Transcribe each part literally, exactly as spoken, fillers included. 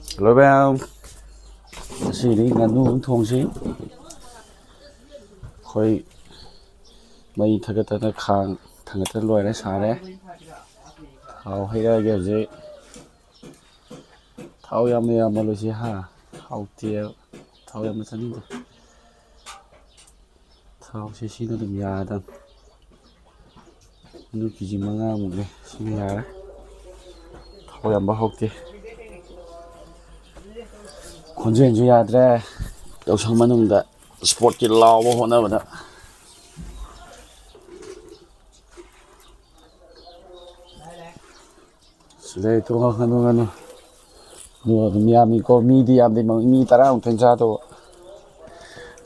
Hello ꯃꯌꯥꯝ, ꯉꯁꯤꯗꯤ ꯉꯥꯅꯨ ꯑꯃ ꯊꯣꯡꯁꯤ꯫ ꯑꯩꯈꯣꯏ ꯃꯩ ꯊꯥꯒꯠꯇꯅ, ꯈꯥꯡ ꯊꯥꯡꯒꯠꯇꯅ ꯂꯣꯏꯔꯦ, ꯁꯥꯔꯦ꯫ ꯊꯥꯎ ꯍꯩꯔꯛꯑꯒꯦ ꯍꯧꯖꯤꯛ꯫ ꯊꯥꯎ ꯌꯥꯝꯅ ꯌꯥꯝꯃꯜꯂꯣꯏꯁꯤ ꯍꯥ, ꯍꯥꯎꯇꯦꯕ꯫ ꯊꯥꯎ ꯌꯥꯝꯅ ꯆꯥꯅꯤꯡꯗꯦ꯫ ꯊꯥꯎꯁꯦ ꯁꯤꯅ ꯑꯗꯨꯝ ꯌꯥꯔꯗꯝꯅꯤ꯫ ꯑꯗꯨ ꯀꯦ ꯖꯤ ꯃꯉꯥꯃꯨꯛꯅꯦ, ꯁꯤꯅ ꯌꯥꯔꯦ꯫ ꯊꯥꯎ ꯌꯥꯝꯕ ꯍꯥꯎꯇꯦ꯫ ꯈꯣꯟꯖꯦꯜꯁꯨ ꯌꯥꯗ꯭ꯔꯦ꯫ ꯌꯥꯎꯁꯪ ꯃꯅꯨꯡꯗ ꯏꯁꯄꯣꯔꯠꯀꯤ ꯂꯥꯎꯕ ꯍꯣꯠꯅꯕꯗ꯫ ꯁꯤꯗꯩ ꯇꯣꯉꯥꯟ ꯉꯥꯅꯨ, ꯉꯥꯅꯨ꯫ ꯉꯥꯅꯨ ꯑꯗꯨꯝ ꯌꯥꯝꯃꯤꯀꯣ, ꯃꯤꯗꯤ ꯌꯥꯝꯗꯦ, ꯃꯤ ꯇꯔꯥꯃꯨꯛꯇꯪ ꯆꯥꯗꯧꯕ꯫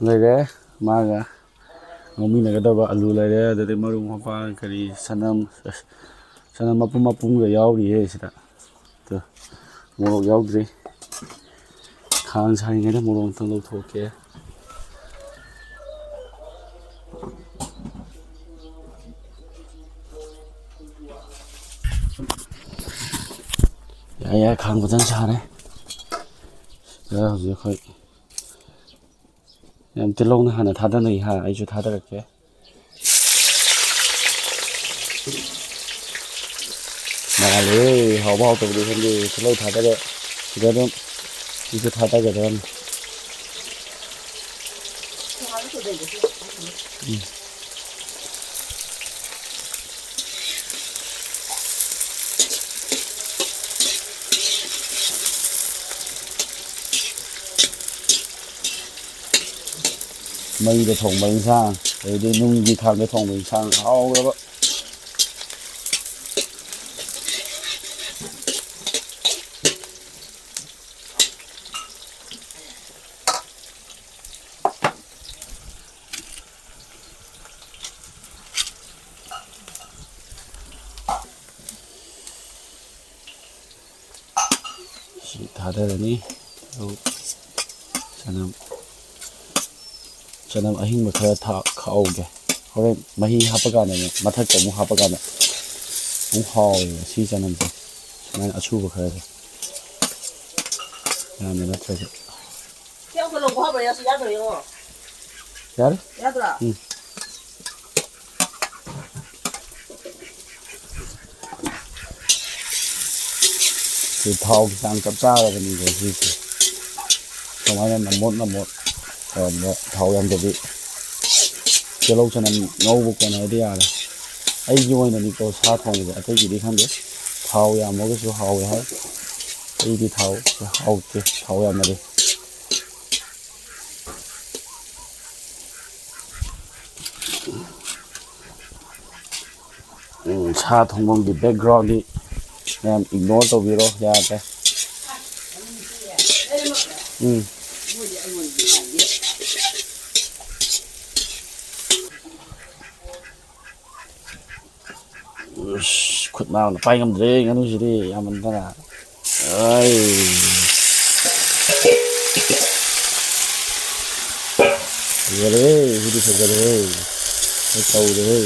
ꯂꯩꯔꯦ꯫ ꯃꯥꯒ ꯉꯧꯃꯤꯟꯅꯒꯗꯕ ꯑꯂꯨ ꯂꯩꯔꯦ, ꯑꯗꯨꯗꯩ ꯃꯔꯨ ꯃꯄꯥꯡ ꯀꯔꯤ ꯆꯅꯝ, ꯆꯅꯝ ꯃꯄꯨꯝ ꯃꯄꯨꯝꯒ ꯌꯥꯎꯔꯤꯌꯦ ꯁꯤꯗ꯫ ꯑꯗꯣ ꯃꯣꯔꯣꯛ ꯌꯥꯎꯗ꯭ꯔꯤ꯫ ꯈꯥꯡ ꯁꯥꯔꯤꯉꯩꯗ ꯃꯣꯔꯣꯛ ꯑꯝꯇꯪ ꯂꯧꯊꯣꯛꯀꯦ꯫ ꯌꯥꯏ, ꯌꯥꯏ, ꯈꯥꯡ ꯐꯖꯅ ꯁꯥꯔꯦ꯫ ꯁꯤꯗ ꯍꯧꯖꯤꯛ ꯑꯩꯈꯣꯏ ꯌꯥꯝ ꯇꯤꯜꯍꯧꯅ ꯍꯥꯟꯅ ꯊꯥꯗꯅꯩ ꯍꯥ, ꯑꯩꯁꯨ ꯊꯥꯗꯔꯛꯀꯦ꯫ ꯃꯥꯜꯂꯦ, ꯍꯥꯎꯕ ꯍꯥꯎꯇꯕꯗꯤ ꯈꯪꯗꯦ, ꯇꯤꯜꯍꯧ ꯊꯥꯗꯔꯦ꯫ ꯁꯤꯗ ꯑꯗꯨꯝ ꯁꯤꯁꯨ ꯊꯥꯗꯒꯗꯕꯅꯤ꯫ ꯎꯝ꯫ ꯃꯩꯗ ꯊꯣꯡꯕ ꯏꯟꯁꯥꯡ, ꯑꯗꯩꯗꯤ ꯅꯨꯡꯒꯤ ꯈꯥꯡꯗ ꯊꯣꯡꯕ ꯏꯟꯁꯥꯡ ꯍꯥꯎꯈ꯭ꯔꯕ꯫ ꯁꯤ ꯊꯥꯗꯔꯅꯤ꯫ ꯑꯗꯨ ꯆꯅꯝ, ꯆꯅꯝ ꯑꯍꯤꯡꯕ ꯈꯔ ꯊꯥ-, ꯈꯥꯛꯍꯧꯒꯦ꯫ ꯍꯣꯔꯦꯟ ꯃꯍꯤ ꯍꯥꯞꯄꯀꯥꯟꯗꯅꯦ, ꯃꯊꯛꯇ ꯑꯃꯨꯛ ꯍꯥꯞꯄꯀꯥꯟꯗ ꯑꯃꯨꯛ ꯍꯥꯎꯋꯦꯕ ꯁꯤ ꯆꯅꯝꯁꯦ꯫ ꯁꯨꯃꯥꯏꯅ ꯑꯁꯨꯕ ꯈꯔꯁꯦ꯫ ꯌꯥꯝꯅ ꯅꯠꯇ꯭ꯔꯁꯨ꯫ ꯁꯤ ꯑꯃꯨꯛꯀ ꯂꯧꯕ ꯍꯧꯔꯦ, ꯑꯁꯤ ꯌꯥꯗ꯭ꯔꯣ ꯌꯦꯡꯉꯣ꯫ ꯌꯥꯔꯦ꯫ ꯌꯥꯗ꯭ꯔꯥ? ꯎꯝ꯫ ꯁꯤ ꯊꯥꯎꯒꯤ ꯆꯥꯡ ꯆꯞ ꯆꯥꯔꯕꯅꯤꯀꯣ ꯁꯤꯁꯦ꯫ ꯁꯨꯃꯥꯏꯅ ꯅꯃꯣꯠ ꯅꯃꯣꯠ ꯇꯧꯔꯝꯕ ꯊꯥꯎ ꯌꯥꯝꯗꯕꯤ ꯇꯤꯜꯍꯧ ꯆꯅꯝ ꯉꯧꯕ ꯀꯣꯟꯅꯔꯗꯤ ꯌꯥꯔꯦ꯫ ꯑꯩꯒꯤ ꯑꯣꯏꯅꯗꯤꯀꯣ ꯁꯥ ꯊꯣꯡꯕꯁꯦ ꯑꯇꯩꯒꯤꯗꯤ ꯈꯪꯗꯦ, ꯊꯥꯎ ꯌꯥꯝꯃꯒꯁꯨ ꯍꯥꯎꯋꯦ ꯍꯥꯏ꯫ ꯑꯩꯗꯤ ꯊꯥꯎ ꯍꯥꯎꯇꯦ, ꯊꯥꯎ ꯌꯥꯝꯃꯗꯤ꯫ ꯎꯝ, ꯁꯥ ꯊꯣꯡꯐꯝꯒꯤ backgroundꯗꯤ ꯃꯌꯥꯝ ignore ꯇꯧꯕꯤꯔꯣ, ꯌꯥꯗ꯭ꯔꯦ꯫ ꯎꯝ꯫ ꯑꯁ, ꯈꯨꯠ ꯅꯥꯕꯅ ꯄꯥꯏ ꯉꯝꯗ꯭ꯔꯦ ꯉꯥꯅꯨꯁꯤꯗꯤ ꯌꯥꯝꯃꯟꯗꯅ꯫ ꯑꯩ꯫ ꯐꯖꯔꯦ, ꯁꯤꯗꯤ ꯐꯖꯔꯦ꯫ ꯇꯧꯔꯦ꯫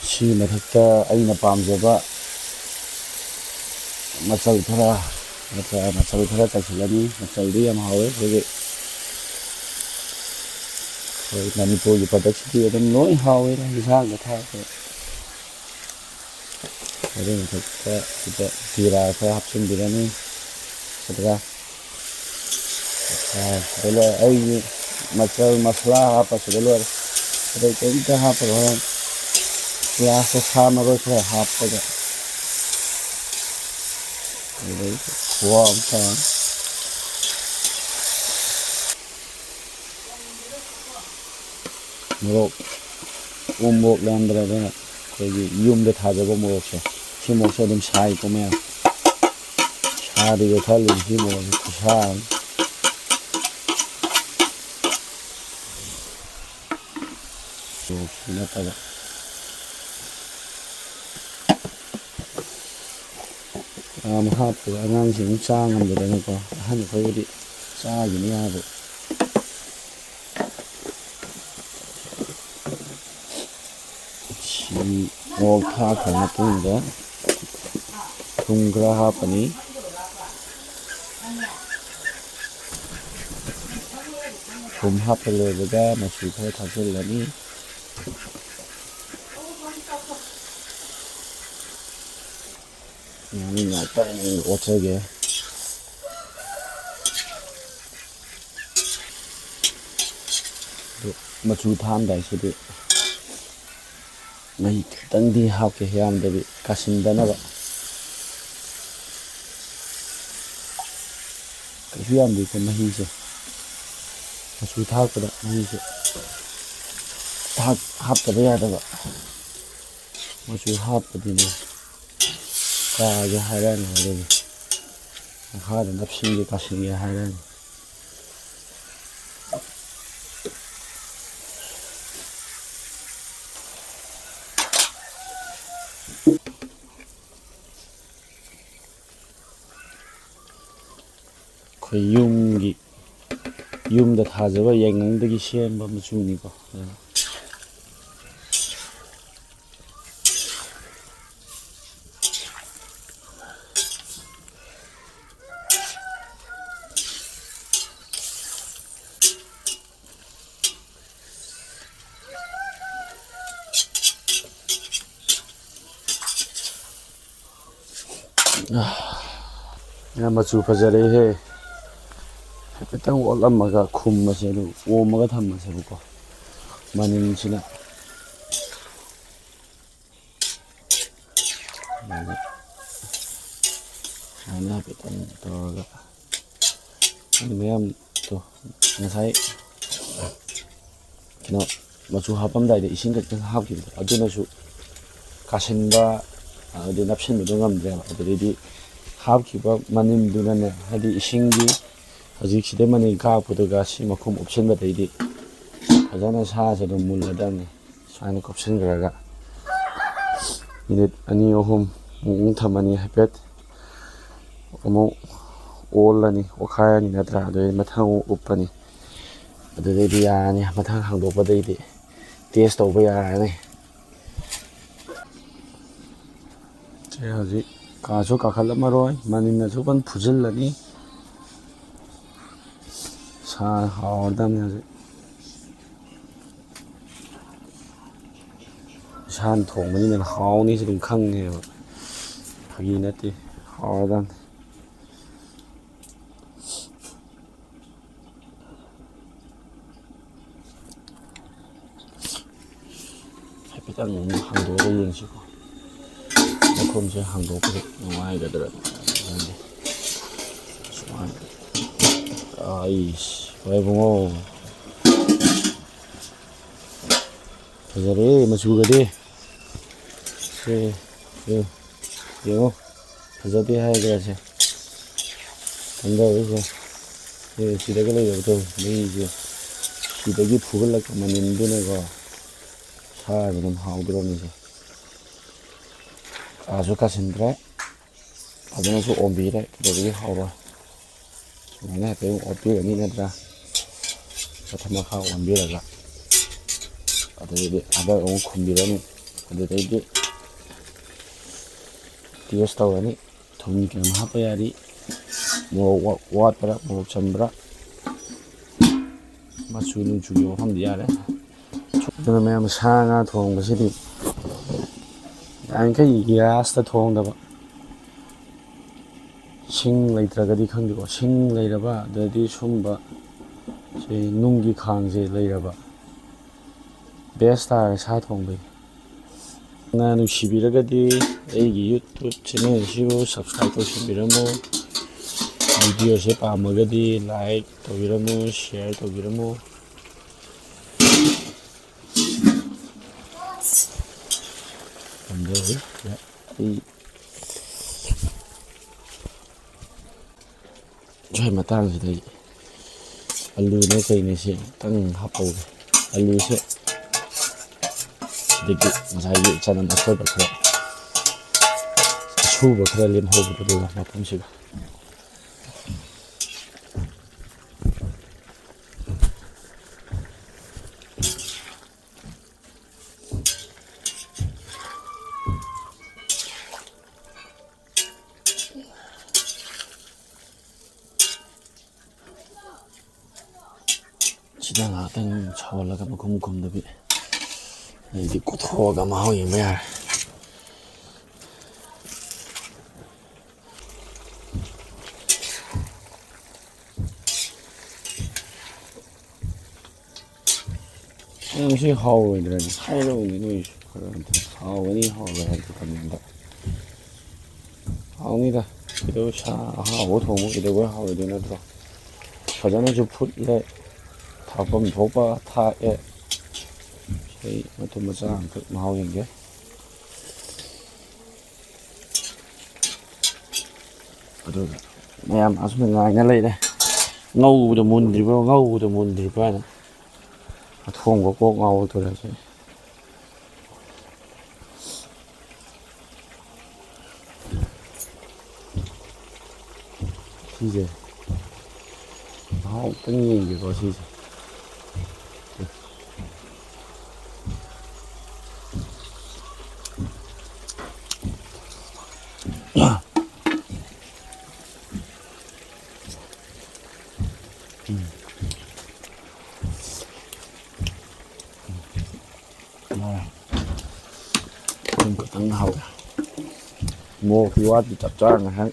ꯁꯤꯒꯤ ꯃꯊꯛꯇ ꯑꯩꯅ ꯄꯥꯝꯖꯕ ꯃꯆꯜ ꯈꯔ, ꯅꯠꯇ꯭ꯔꯒ ꯃꯆꯜ ꯈꯔ ꯆꯥꯏꯁꯤꯜꯂꯅꯤ꯫ ꯃꯆꯜꯗꯤ ꯌꯥꯝ ꯍꯥꯎꯋꯦ ꯑꯩꯈꯣꯏꯒꯤ꯫ ꯑꯩꯈꯣꯏ ꯃꯅꯤꯄꯨꯔꯒꯤ productꯁꯤꯗꯤ ꯑꯗꯨꯝ ꯂꯣꯏ ꯍꯥꯎꯋꯦꯗ, ꯏꯟꯁꯥꯡꯗ ꯊꯥꯛꯄꯗ꯫ ꯑꯗꯨꯒꯤ ꯃꯊꯛꯇ ꯁꯤꯗ ꯖꯤꯔꯥ ꯈꯔ ꯍꯥꯞꯆꯤꯟꯕꯤꯔꯅꯤ꯫ ꯑꯗꯨꯒ ꯁꯤꯗ ꯂꯣꯏꯔꯦ꯫ ꯑꯩꯒꯤ ꯃꯆꯜ ꯃꯁꯂꯥ ꯍꯥꯞꯄ ꯁꯤꯗ ꯂꯣꯏꯔꯦ꯫ ꯑꯇꯩ ꯀꯔꯤꯝꯇ ꯍꯥꯞꯄꯔꯣꯏ꯫ ꯍꯣꯔꯦꯟ lastꯇ ꯁꯥ ꯃꯔꯣꯏ ꯈꯔ ꯍꯥꯞꯄꯒ ꯑꯗꯨꯗꯩ ꯈꯨꯍꯥꯎ ꯑꯃ ꯇꯧꯔꯅꯤ꯫ ꯃꯣꯔꯣꯛ, ꯎ ꯃꯣꯔꯣꯛ ꯂꯩꯔꯝꯗ꯭ꯔꯦ, ꯑꯗꯨꯅ ꯑꯩꯈꯣꯏꯒꯤ ꯌꯨꯝꯗ ꯊꯥꯖꯕ ꯃꯣꯔꯣꯛꯁꯦ, ꯁꯤ ꯃꯣꯔꯣꯛꯁꯦ ꯑꯗꯨꯝ ꯁꯥꯏꯀꯣ ꯃꯌꯥꯝ꯫ ꯁꯥꯗꯤ ꯌꯣꯠꯊꯍꯜꯂꯤꯅꯤ ꯁꯤ ꯃꯣꯔꯣꯛꯁꯦ, ꯈꯨꯁꯥ ꯑꯃ꯫ ꯃꯣꯔꯣꯛꯁꯨ ꯅꯠꯇꯕ꯫ ꯌꯥꯝ ꯍꯥꯞꯄꯒ ꯑꯉꯥꯡꯁꯤꯡ ꯆꯥ ꯉꯝꯗꯗꯅꯀꯣ, ꯑꯍꯟ ꯑꯩꯈꯣꯏꯕꯨꯗꯤ ꯆꯥꯈꯤꯅꯤ ꯍꯥꯏꯕ꯫ ꯁꯤ ꯃꯣꯔꯣꯛ ꯊꯥꯈ꯭ꯔ ꯃꯇꯨꯡꯗ ꯊꯨꯝ ꯈꯔ ꯍꯥꯞꯄꯅꯤ꯫ ꯊꯨꯝ ꯍꯥꯞꯄ ꯂꯣꯏꯕꯗ ꯃꯆꯨ ꯈꯔ ꯊꯥꯛꯆꯤꯜꯂꯅꯤ꯫ ꯉꯥꯏꯍꯥꯛꯇꯪ ꯑꯣꯠꯆꯒꯦ꯫ ꯑꯗꯨ ꯃꯆꯨ ꯊꯥꯛꯑꯝꯗꯥꯏꯁꯤꯗꯤ ꯃꯍꯤ ꯈꯤꯇꯪꯗꯤ ꯍꯥꯞꯀꯦ, ꯌꯥꯝꯗꯕꯤ, ꯀꯥꯁꯤꯟꯗꯅꯕ꯫ ꯀꯩꯁꯨ ꯌꯥꯝꯗꯦꯀꯣ ꯃꯍꯤꯁꯦ, ꯃꯆꯨ ꯊꯥꯛꯄꯗ ꯃꯍꯤꯁꯦ ꯊꯥꯛ-, ꯍꯥꯞꯇꯕ ꯌꯥꯗꯕ꯫ ꯃꯆꯨ ꯍꯥꯞꯄꯗꯤꯅꯦ ꯀꯥꯒꯦ ꯍꯥꯏꯔꯛꯑꯅꯤ, ꯑꯗꯨꯗꯤ ꯃꯈꯥꯗ ꯅꯞꯁꯤꯟꯒꯦ ꯀꯥꯁꯤꯟꯒꯦ ꯍꯥꯏꯔꯛꯑꯅꯤ꯫ ꯑꯩꯈꯣꯏ ꯌꯨꯝꯒꯤ, ꯌꯨꯝꯗ ꯊꯥꯖꯕ ꯌꯥꯏꯉꯪꯗꯒꯤ ꯁꯦꯝꯕ ꯃꯆꯨꯅꯤꯀꯣ꯫ ꯌꯥꯝ ꯃꯆꯨ ꯐꯖꯔꯦꯍꯦ꯫ ꯍꯥꯏꯐꯦꯠꯇꯪ ꯑꯣꯠꯂꯝꯃꯒ ꯈꯨꯝꯃꯁꯦ, ꯑꯗꯨ ꯑꯣꯝꯃꯒ ꯊꯝꯃꯁꯦꯕꯀꯣ, ꯃꯅꯤꯟꯁꯤꯅ꯫ ꯑꯗꯨꯃꯥꯏꯅ, ꯁꯨꯃꯥꯏꯅ ꯍꯥꯏꯐꯦꯠꯇꯪ ꯇꯧꯔꯒ, ꯑꯗꯨ ꯃꯌꯥꯝꯗꯣ ꯉꯁꯥꯏ ꯀꯩꯅꯣ, ꯃꯆꯨ ꯍꯥꯞꯄꯝꯗꯥꯏꯗ ꯏꯁꯤꯡ ꯈꯛꯇꯪ ꯍꯥꯞꯈꯤꯕꯗꯣ, ꯑꯗꯨꯅꯁꯨ ꯀꯥꯁꯤꯟꯕ, ꯑꯗꯩ ꯅꯞꯁꯤꯟꯕꯗꯣ ꯉꯝꯗ꯭ꯔꯦꯕ꯫ ꯑꯗꯨꯗꯩꯗꯤ ꯍꯥꯞꯈꯤꯕ ꯃꯅꯤꯟꯗꯨꯅꯅꯦ, ꯍꯥꯏꯗꯤ ꯏꯁꯤꯡꯒꯤ ꯍꯧꯖꯤꯛ ꯁꯤꯗꯩ ꯃꯅꯤꯟ ꯀꯥꯔꯛꯄꯗꯨꯒ ꯁꯤ ꯃꯈꯨꯝ ꯎꯞꯁꯤꯟꯕꯗꯩꯗꯤ ꯐꯖꯅ ꯁꯥꯁꯦ ꯑꯗꯨꯝ ꯃꯨꯜꯂꯗꯕꯅꯤ꯫ ꯁꯨꯃꯥꯏꯅ ꯀꯨꯞꯁꯤꯟꯈ꯭ꯔꯒ ꯃꯤꯅꯤꯠ ꯑꯅꯤ ꯑꯍꯨꯝ ꯃꯨꯛ ꯊꯝꯃꯅꯤ ꯍꯥꯏꯐꯦꯠ꯫ ꯑꯃꯨꯛ ꯑꯣꯜꯂꯅꯤ, ꯑꯣꯠꯈꯥꯏꯔꯅꯤ ꯅꯠꯇ꯭ꯔꯥ? ꯑꯗꯨꯗꯩ ꯃꯊꯪ ꯑꯃꯨꯛ ꯎꯞꯄꯅꯤ꯫ ꯑꯗꯨꯗꯩꯗꯤ ꯌꯥꯔꯅꯤ, ꯃꯊꯪ ꯍꯥꯡꯗꯣꯛꯄꯗꯩꯗꯤ ꯇꯦꯁ ꯇꯧꯕ ꯌꯥꯔꯅꯤ꯫ ꯁꯦ, ꯍꯧꯖꯤꯛ ꯀꯥꯁꯨ ꯀꯥꯈꯠꯂꯝꯃꯔꯣꯏ, ꯃꯅꯤꯟꯅꯁꯨ ꯀꯟꯅ ꯐꯨꯖꯤꯜꯂꯅꯤ꯫ ꯁꯥ ꯍꯥꯎꯔꯗꯕꯅꯤ ꯍꯧꯖꯤꯛ꯫ ꯏꯁꯥꯅ ꯊꯣꯡꯕꯅꯤꯅ ꯍꯥꯎꯅꯤꯁꯤ ꯑꯗꯨꯝ ꯈꯪꯉꯦꯕ꯫ ꯐꯥꯒꯤ ꯅꯠꯇꯦ, ꯍꯥꯎꯔꯗꯕꯅꯤ꯫ ꯍꯥꯏꯐꯦꯠꯇꯪ ꯑꯃꯨꯛ ꯍꯥꯡꯗꯣꯛꯑꯒ ꯌꯦꯡꯁꯤꯀꯣ꯫ ꯃꯈꯨꯝꯁꯦ ꯍꯥꯡꯗꯣꯛꯄꯁꯦ ꯅꯨꯡꯉꯥꯏꯒꯗ꯭ꯔꯥ ꯈꯪꯗꯦ꯫ ꯁꯨꯃꯥꯏꯅ꯫ ꯑꯩꯁ, ꯍꯣꯏ ꯏꯕꯨꯡꯉꯣ꯫ ꯐꯖꯔꯦ ꯃꯆꯨꯒꯗꯤ꯫ ꯁꯦ, ꯁꯦ, ꯌꯦꯡꯉꯣ꯫ ꯐꯖꯗꯦ ꯍꯥꯏꯒ꯭ꯔꯁꯦ꯫ ꯀꯝꯗꯧꯔꯤꯁꯦ? ꯁꯦ, ꯁꯤꯗꯒ ꯂꯩꯔꯕꯗꯣ, ꯃꯩꯁꯦ꯫ ꯁꯤꯗꯒꯤ ꯐꯨꯒꯠꯂꯛꯄ ꯃꯅꯤꯟꯗꯨꯅꯀꯣ꯫ ꯁꯥꯁꯦ ꯑꯗꯨꯝ ꯍꯥꯎꯗ꯭ꯔꯣꯃꯤꯁꯦ꯫ ꯀꯥꯁꯨ ꯀꯥꯁꯤꯟꯗ꯭ꯔꯦ꯫ ꯐꯖꯅꯁꯨ ꯑꯣꯝꯕꯤꯔꯦ꯫ ꯀꯩꯗꯧꯕꯒꯤ ꯍꯥꯎꯔꯣꯏ? ꯁꯨꯃꯥꯏꯅ ꯍꯥꯏꯐꯦꯠ ꯑꯃꯨꯛ ꯑꯣꯠꯄꯤꯔꯅꯤ ꯅꯠꯇ꯭ꯔꯥ? ꯃꯊꯛ ꯃꯈꯥ ꯑꯣꯟꯕꯤꯔꯒ꯫ ꯑꯗꯨꯗꯩꯗꯤ ꯍꯟꯗꯛ ꯑꯃꯨꯛ ꯈꯨꯝꯕꯤꯔꯅꯤ꯫ ꯑꯗꯨꯗꯩꯗꯤ ꯇꯦꯁ ꯇꯧꯔꯅꯤ꯫ ꯊꯨꯝ ꯀꯌꯥꯝ ꯍꯥꯞꯄ ꯌꯥꯔꯤ? ꯃꯣꯔꯣꯛ ꯋꯥ-, ꯋꯥꯠꯄ꯭ꯔꯥ? ꯃꯣꯔꯣꯛ ꯆꯝꯕ꯭ꯔꯥ? ꯃꯆꯨ ꯅꯨꯡꯆꯨꯒꯤ ꯋꯥꯐꯝꯗꯤ ꯌꯥꯔꯦ꯫ ꯑꯗꯨꯅ ꯃꯌꯥꯝ ꯁꯥ ꯉꯥ ꯊꯣꯡꯕꯁꯤꯗꯤ ꯌꯥꯔꯤꯈꯩ ꯒ꯭ꯌꯥꯁꯇ ꯊꯣꯡꯗꯕ꯫ ꯁꯤꯡ ꯂꯩꯇ꯭ꯔꯒꯗꯤ ꯈꯪꯗꯦꯀꯣ, ꯁꯤꯡ ꯂꯩꯔꯕ, ꯑꯗꯩꯗꯤ ꯁꯨꯝꯕ ꯁꯤ ꯅꯨꯡꯒꯤ ꯈꯥꯡꯁꯦ ꯂꯩꯔꯕ ꯕꯦꯁ ꯇꯥꯔꯦ ꯁꯥ ꯊꯣꯡꯕꯒꯤ꯫ ꯅ ꯅꯨꯡꯁꯤꯕꯤꯔꯒꯗꯤ ꯑꯩꯒꯤ YouTube ꯆꯦꯅꯦꯜꯁꯤꯕꯨ subscribe ꯇꯧꯁꯤꯟꯕꯤꯔꯝꯃꯨ꯫ ꯚꯤꯗꯤꯑꯣꯁꯦ ꯄꯥꯝꯃꯒꯗꯤ like ꯇꯧꯕꯤꯔꯝꯃꯨ, share ꯇꯧꯕꯤꯔꯝꯃꯨ꯫ ꯊꯝꯖꯔꯤ꯫ ꯑꯩ ꯁ꯭ꯋꯥꯏ ꯃꯇꯥꯡꯁꯤꯗ ꯑꯩ ꯑꯂꯨꯅꯦ ꯀꯩꯅꯦ ꯁꯤ ꯑꯃꯨꯛꯇꯪ ꯍꯥꯞꯍꯧꯒꯦ꯫ ꯑꯂꯨꯁꯦ ꯑꯗꯒꯤ ꯉꯁꯥꯏꯒꯤ ꯆꯅꯝ ꯑꯁꯣꯏꯕ ꯈꯔ, ꯑꯊꯨꯕ ꯈꯔ ꯂꯦꯝꯍꯧꯕꯗꯨꯒ ꯃꯐꯝꯁꯤꯒ꯫ ꯁꯤꯗ ꯉꯥꯏꯍꯥꯛꯇꯪ ꯁꯧꯍꯜꯂꯒ ꯃꯈꯨꯝ ꯈꯨꯝꯗꯕꯤ, ꯑꯗꯩꯗꯤ ꯀꯣꯊꯣꯛꯑꯒ ꯃꯍꯥꯎ ꯌꯦꯡꯕ ꯌꯥꯔꯦ꯫ ꯅꯪ ꯁꯤ ꯍꯥꯎꯔꯣꯏꯗ꯭ꯔꯅꯦ? ꯍꯥꯏꯔꯛꯎꯅꯦ ꯅꯣꯏꯁꯨ ꯈꯔ ꯑꯝꯇ꯫ ꯍꯥꯎꯒꯅꯤ ꯍꯥꯎꯔꯣꯏ ꯍꯥꯏꯕꯗꯤ ꯈꯪꯗꯦ ꯍꯟꯗꯛ꯫ ꯍꯥꯎꯅꯤꯗ꯫ ꯀꯩꯗꯧ ꯁꯥ ꯑꯍꯥꯎꯕ ꯊꯣꯡꯕ ꯀꯩꯗꯧꯕꯩ ꯍꯥꯎꯔꯣꯏꯗꯣꯏ ꯅꯠꯇ꯭ꯔꯣ? ꯐꯖꯅꯁꯨ ꯐꯨꯠꯂꯦ꯫ ꯊꯥꯛꯐꯝ ꯊꯣꯛꯄ ꯊꯥꯛꯑꯦ꯫ ꯑꯩ ꯃꯇꯨꯝ ꯃꯆꯥ ꯑꯃꯈꯛ ꯃꯍꯥꯎ ꯌꯦꯡꯒꯦ꯫ ꯑꯗꯨꯒ ꯃꯌꯥꯝ ꯑꯁꯨꯝ ꯉꯥꯏꯅ ꯂꯩꯔꯦ꯫ ꯉꯧꯕꯗ ꯃꯨꯟꯗ꯭ꯔꯤꯕ꯭ꯔꯣ, ꯉꯧꯕꯗ ꯃꯨꯟꯗ꯭ꯔꯤꯕ꯭ꯔꯣ ꯍꯥꯏꯅ꯫ ꯑꯊꯣꯡꯕ ꯀꯣꯛ ꯉꯥꯎꯕ ꯇꯧꯔꯦ ꯍꯧꯖꯤꯛ꯫ ꯁꯤꯁꯦ ꯃꯍꯥꯎ ꯑꯝꯇꯪ ꯌꯦꯡꯒꯦꯀꯣ ꯁꯤꯁꯦ꯫ ꯎꯝ꯫ ꯎꯝ꯫ ꯑꯗꯨꯝ ꯈꯤꯇꯪ ꯍꯥꯎꯋꯦ꯫ ꯃꯣꯔꯣꯛꯀꯤ ꯋꯥꯗꯤ ꯆꯞ ꯆꯥꯔꯦ, ꯉꯁꯥꯏ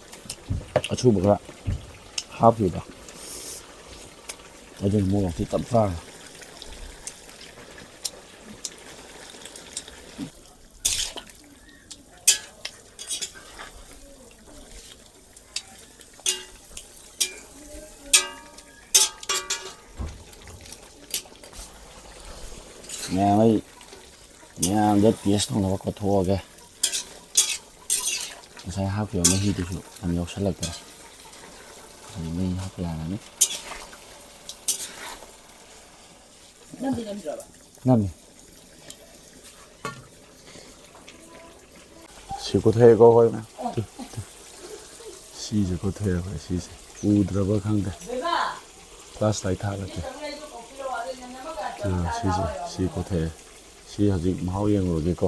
ꯑꯁꯨꯕ ꯈꯔ ꯍꯥꯞꯈꯤꯕꯗꯣ꯫ ꯑꯗꯨꯅ ꯃꯣꯔꯣꯛꯇꯤ ꯆꯞ ꯆꯥꯔꯦ꯫ ꯃꯌꯥꯝ ꯑꯩ ꯃꯌꯥꯝꯗ ꯇꯦꯁ ꯇꯧꯅꯕ ꯀꯣꯠꯊꯣꯛꯑꯒꯦ꯫ ꯉꯁꯥꯏ ꯍꯥꯞꯈꯤꯕ ꯃꯍꯤꯗꯨꯁꯨ ꯌꯥꯝ ꯌꯥꯎꯁꯜꯂꯛꯇ꯭ꯔꯦ꯫ ꯑꯗꯨꯗꯤ ꯃꯍꯤ ꯍꯥꯞꯄ ꯌꯥꯔꯅꯤ꯫ ꯅꯝꯗꯤ ꯅꯝꯗ꯭ꯔꯕ? ꯅꯝꯃꯤ꯫ ꯁꯤ ꯀꯣꯊꯣꯛꯑꯦꯀꯣ ꯑꯩꯈꯣꯏ꯫ ꯁꯤꯁꯦ ꯀꯣꯊꯣꯛꯑꯦ ꯑꯩꯈꯣꯏ ꯁꯤꯁꯦ꯫ ꯎꯗ꯭ꯔꯕ ꯈꯪꯗꯦ꯫ Flash light ꯊꯥꯜꯂꯛꯀꯦ꯫ ꯑꯥ, ꯁꯤꯁꯦ, ꯁꯤ ꯀꯣꯊꯣꯛꯑꯦ꯫ ꯁꯤ ꯍꯧꯖꯤꯛ ꯃꯍꯥꯎ ꯌꯦꯡꯉꯨꯔꯒꯦꯀꯣ꯫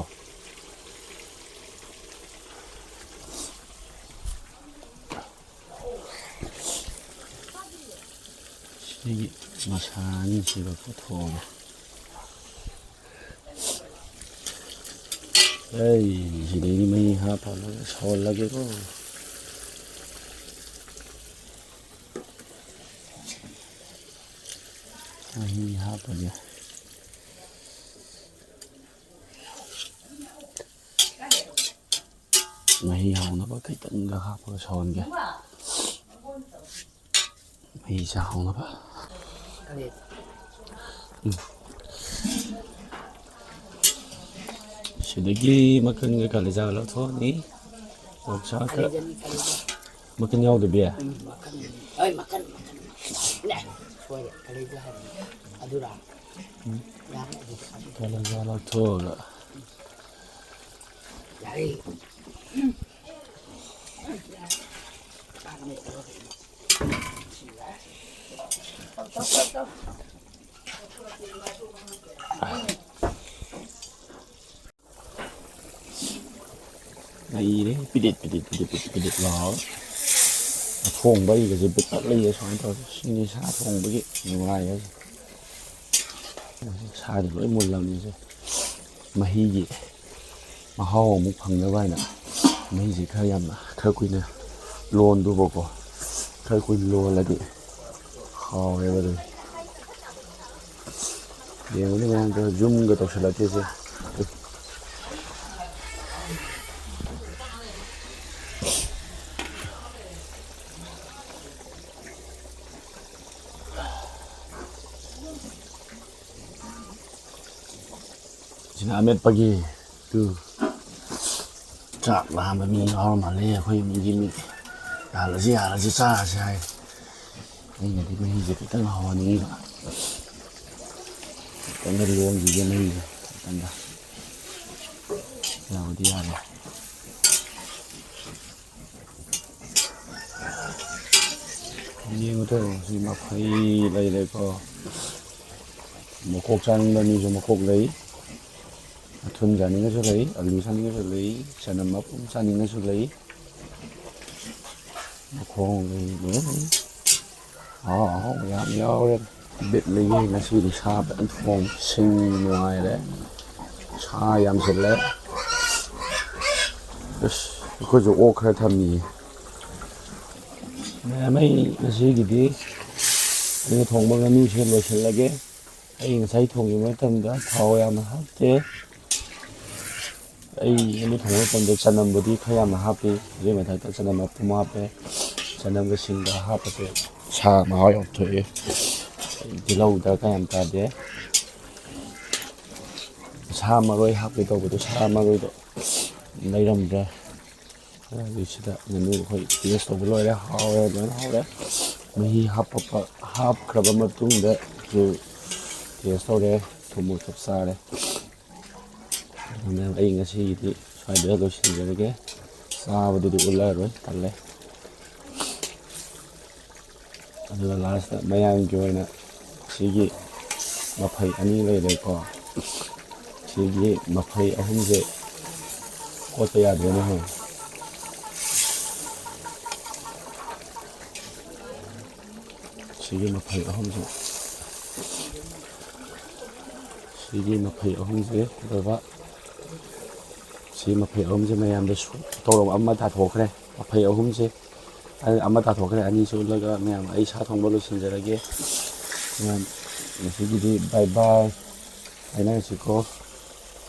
ꯁꯤꯒꯤ ꯃꯁꯥ ꯑꯅꯤꯁꯤꯒ ꯀꯣꯊꯣꯛꯑꯒꯦ꯫ ꯑꯩ ꯁꯤꯗꯩꯗꯤ ꯃꯍꯤ ꯍꯥꯞꯄꯒ ꯁꯧꯍꯜꯂꯒꯦꯀꯣ꯫ ꯃꯍꯤ ꯍꯥꯞꯄꯒꯦ꯫ ꯃꯍꯤ ꯍꯥꯎꯅꯕ ꯈꯤꯇꯪꯒ ꯍꯥꯞꯄꯒ ꯁꯧꯍꯟꯒꯦ꯫ ꯃꯍꯤꯁꯦ ꯍꯥꯎꯅꯕ꯫ ꯎꯝ꯫ ꯁꯤꯗꯒꯤ ꯃꯀꯟꯒ ꯀꯥꯂꯦꯖꯥꯒ ꯂꯧꯊꯣꯛꯑꯅꯤ꯫ ꯌꯣꯡꯆꯥꯛꯀ ꯀꯥꯂꯦꯖꯥꯅꯤ, ꯀꯥꯂꯦꯖꯥ꯫ ꯃꯀꯟ ꯌꯥꯎꯗꯕꯤ? ꯎꯝ, ꯃꯀꯟ꯫ ꯑꯩ ꯃꯀꯟ, ꯃꯀꯟ, ꯃꯀꯟ꯫ ꯁꯣꯏꯔꯦ, ꯀꯥꯂꯦꯖꯥ ꯍꯥꯏꯕꯅꯤ꯫ ꯑꯗꯨꯔꯥ? ꯎꯝ꯫ ꯌꯥꯔꯦ, ꯑꯗꯨꯗꯤ꯫ ꯀꯥꯂꯦꯖꯥ ꯂꯧꯊꯣꯛꯑꯒ꯫ ꯌꯥꯔꯦ꯫ ꯂꯩꯔꯦ꯫ ꯄꯤꯗꯤꯠ, ꯄꯤꯗꯤꯠ, ꯄꯤꯗꯤꯠ, ꯄꯤꯗꯤꯠ, ꯄꯤꯗꯤꯠ ꯂꯥꯎꯔ꯫ ꯑꯊꯣꯡꯕ ꯑꯩꯒꯁꯦ ꯕꯤꯠ ꯂꯩꯌꯦ ꯁꯨꯃꯥꯏꯅ ꯇꯧꯔꯒ꯫ ꯁꯤꯅꯤ ꯁꯥ ꯊꯣꯡꯕꯒꯤ ꯅꯨꯡꯉꯥꯏ ꯍꯥꯏꯁꯦ꯫ ꯁꯥꯗꯤ ꯂꯣꯏ ꯃꯨꯜꯂꯕꯅꯤꯁꯦ꯫ ꯃꯍꯤꯒꯤ ꯃꯍꯥꯎ ꯑꯃꯨꯛ ꯐꯪꯅꯕ ꯍꯥꯏꯅ ꯃꯍꯤꯁꯦ ꯈꯔ ꯌꯥꯝꯅ, ꯈꯔ ꯀꯨꯏꯅ ꯂꯣꯟꯗꯧꯕꯀꯣ꯫ ꯈꯔ ꯀꯨꯏꯅ ꯂꯣꯜꯂꯗꯤ ꯍꯥꯎꯋꯦꯕ ꯑꯗꯨꯝ꯫ ꯌꯦꯡꯉꯨꯅꯦ ꯃꯌꯥꯝ ꯇꯧꯔ ꯖꯨꯝꯒ ꯇꯧꯁꯜꯂꯛꯀꯦꯁꯦ꯫ ꯁꯤꯅ ꯑꯃꯦꯠꯄꯒꯤ꯫ ꯇꯨ꯫ ꯆꯥꯛ ꯂꯥꯝꯕ ꯃꯤ ꯌꯥꯎꯔ ꯃꯥꯜꯂꯦ ꯑꯩꯈꯣꯏ ꯏꯃꯨꯡꯒꯤ ꯃꯤ꯫ ꯌꯥꯜꯂꯁꯤ, ꯌꯥꯜꯂꯁꯤ, ꯆꯥꯔꯁꯤ ꯍꯥꯏ꯫ ꯑꯩꯅꯗꯤ ꯃꯍꯤꯁꯦ ꯈꯤꯇꯪ ꯍꯥꯎꯍꯟꯅꯤꯡꯉꯤꯕ꯫ ꯈꯤꯇꯪꯒ ꯂꯣꯟꯈꯤꯒꯦ ꯃꯍꯤꯁꯦ ꯈꯤꯇꯪꯒ꯫ ꯌꯥꯕꯨꯗꯤ ꯌꯥꯔꯦ꯫ ꯌꯦꯡꯉꯨꯗꯣ, ꯁꯤ ꯃꯐꯩ ꯂꯩꯔꯦꯀꯣ꯫ ꯃꯀꯣꯛ ꯆꯥꯅꯤꯡꯕ ꯃꯤꯁꯨ ꯃꯀꯣꯛ ꯂꯩ, ꯑꯊꯨꯝ ꯆꯥꯅꯤꯡꯉꯁꯨ ꯂꯩ, ꯑꯂꯨ ꯆꯥꯅꯤꯡꯉꯁꯨ ꯂꯩ, ꯆꯅꯝ ꯃꯄꯨꯝ ꯆꯥꯅꯤꯡꯉꯁꯨ ꯂꯩ, ꯃꯈꯣꯡ ꯂꯩ, ꯂꯣꯏꯅ ꯂꯩ꯫ ꯑꯍꯥꯎ ꯑꯍꯥꯎꯕ ꯌꯥꯝ ꯌꯥꯎꯔꯦ꯫ ꯕꯤꯠ ꯂꯩꯌꯦ ꯉꯁꯤꯗꯤ ꯁꯥ ꯐꯖꯅ ꯊꯣꯡ ꯁꯤꯡ ꯅꯨꯡꯉꯥꯏꯔꯦ꯫ ꯁꯥ ꯌꯥꯝꯁꯤꯜꯂꯦ꯫ ꯑꯁ, ꯑꯩꯈꯣꯏꯁꯨ ꯑꯣꯛ ꯈꯔ ꯊꯝꯃꯤꯌꯦ꯫ ꯃꯌꯥꯝ, ꯑꯩ ꯉꯁꯤꯒꯤꯗꯤ ꯑꯩꯅ ꯊꯣꯡꯕ ꯉꯥꯅꯨꯁꯦ ꯂꯣꯏꯁꯤꯜꯂꯒꯦ꯫ ꯑꯩ ꯉꯁꯥꯏ ꯊꯣꯡꯈꯤꯕ ꯃꯇꯝꯗ ꯊꯥꯎ ꯌꯥꯝꯅ ꯍꯥꯞꯇꯦ꯫ ꯑꯩ ꯉꯥꯅꯨ ꯊꯣꯡꯕ ꯃꯇꯝꯗ ꯆꯅꯝꯕꯨꯗꯤ ꯈꯔ ꯌꯥꯝꯅ ꯍꯥꯞꯄꯤ꯫ ꯑꯗꯨꯒꯤ ꯃꯊꯛꯇ ꯆꯅꯝ ꯃꯄꯨꯝ ꯍꯥꯞꯄꯦ꯫ ꯆꯅꯝꯒ ꯁꯤꯡꯒ ꯍꯥꯞꯄꯁꯦ ꯁꯥ ꯃꯍꯥꯎ ꯌꯥꯝ ꯊꯣꯛꯑꯦ꯫ ꯑꯩ ꯇꯤꯜꯍꯧ ꯗꯔꯀꯥꯔ ꯌꯥꯝ ꯇꯥꯗꯦ꯫ ꯁꯥ ꯃꯔꯣꯏ ꯍꯥꯞꯀꯦ ꯇꯧꯕꯗꯣ, ꯁꯥ ꯃꯔꯣꯏꯗꯣ ꯂꯩꯔꯝꯗ꯭ꯔꯦ꯫ ꯑꯗꯨꯒꯤ ꯁꯤꯗ ꯉꯥꯅꯨ ꯑꯩꯈꯣꯏ ꯇꯦꯁ ꯇꯧꯕ ꯂꯣꯏꯔꯦ, ꯍꯥꯎꯔꯦ, ꯂꯣꯏꯅ ꯍꯥꯎꯔꯦ꯫ ꯃꯍꯤ ꯍꯥꯞꯄ-, ꯍꯥꯞꯈ꯭ꯔꯕ ꯃꯇꯨꯡꯗ ꯇꯦꯁ ꯇꯧꯔꯦ, ꯊꯨꯝ ꯃꯣꯔꯣꯛ ꯆꯞ ꯆꯥꯔꯦ꯫ ꯑꯗꯨꯅ ꯑꯩ ꯉꯁꯤꯒꯤꯗꯤ ꯁ꯭ꯋꯥꯏꯗ ꯂꯣꯏꯁꯤꯟꯖꯔꯒꯦ꯫ ꯆꯥꯕꯗꯨꯗꯤ ꯎꯠꯂꯔꯣꯏ, ꯇꯜꯂꯦ꯫ ꯑꯗꯨꯒ ꯂꯥꯁꯇ ꯃꯌꯥꯝꯒꯤ ꯑꯣꯏꯅ ꯁꯤꯒꯤ ꯃꯐꯩ ꯑꯅꯤ ꯂꯩꯔꯦꯀꯣ꯫ ꯁꯤꯒꯤ ꯃꯐꯩ ꯑꯍꯨꯝꯁꯦ ꯀꯣꯠꯄ ꯌꯥꯗ꯭ꯔꯦꯅꯦ ꯍꯦ꯫ ꯁꯤꯒꯤ ꯃꯐꯩ ꯑꯍꯨꯝꯁꯦ, ꯁꯤꯒꯤ ꯃꯐꯩ ꯑꯍꯨꯝꯁꯦ ꯀꯩꯗꯧꯕ? ꯁꯤ ꯃꯐꯩ ꯑꯍꯨꯝꯁꯦ ꯃꯌꯥꯝꯗ ꯁꯨ-, ꯇꯧꯔꯕ ꯑꯃ ꯇꯥꯊꯣꯛꯈ꯭ꯔꯦ꯫ ꯃꯐꯩ ꯑꯍꯨꯝꯁꯦ ꯑꯃ ꯇꯥꯊꯣꯛꯈ꯭ꯔꯦ꯫ ꯑꯅꯤꯁꯦ ꯎꯠꯂꯒ ꯃꯌꯥꯝ ꯑꯩ ꯁꯥ ꯊꯣꯡꯕ ꯂꯣꯏꯁꯤꯟꯖꯔꯒꯦ꯫ ꯃꯌꯥꯝ ꯉꯁꯤꯒꯤꯗꯤ bye bye ꯍꯥꯏꯅꯔꯁꯤꯀꯣ꯫